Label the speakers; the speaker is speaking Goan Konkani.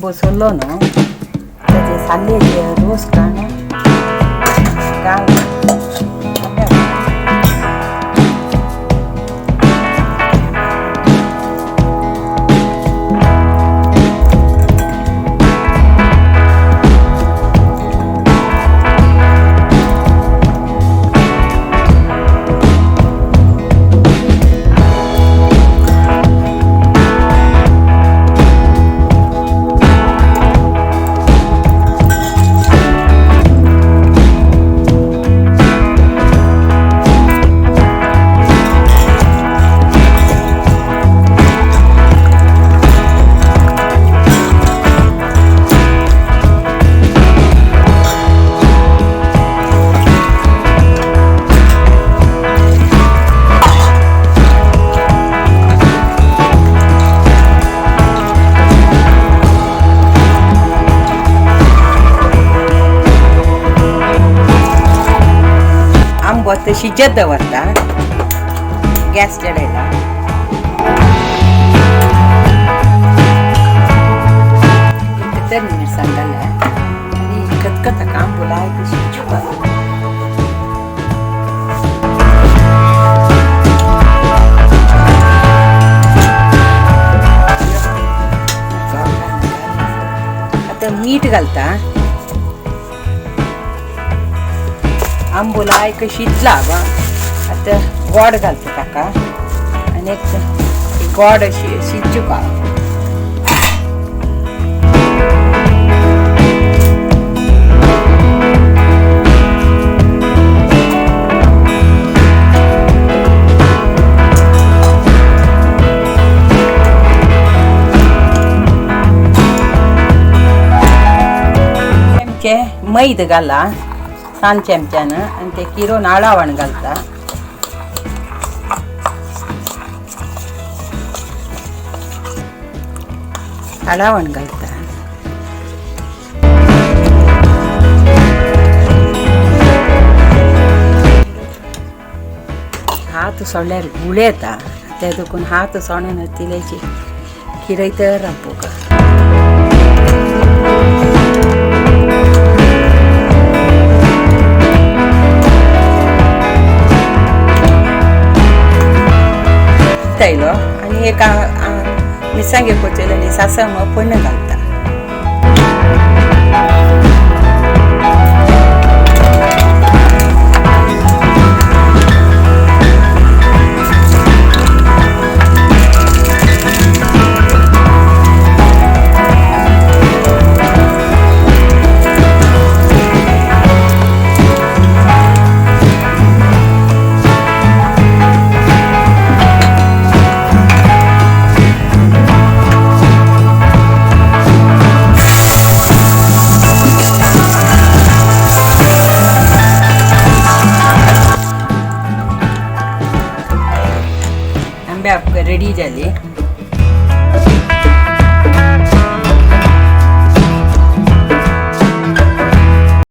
Speaker 1: आंबो सोल्लो न्हू ताजे साल्लेचे रोस काडून घाल आंबो आतां शिजत दवरता गॅस चडयला. तर मिरसांग घाल्या आनी खतखत आंबो लायक शिजोवपाक. आतां मीठ घालता. आंबो लायक शिजला आतां गोड घालता ताका आनी एक गोड शिजूका. चमचे मैद घाला सान चमच्यान आनी ते किरोवन आळावण घालता. आळावण घालता. हात सोडल्यार गुळे येता ते देखून हात सोडून तिलेची किरयत रांपोवका. आयलो आनी एक मिरसांगे कोचयले आनी सासम फोडणी घालता. आंबे रेडी जाली.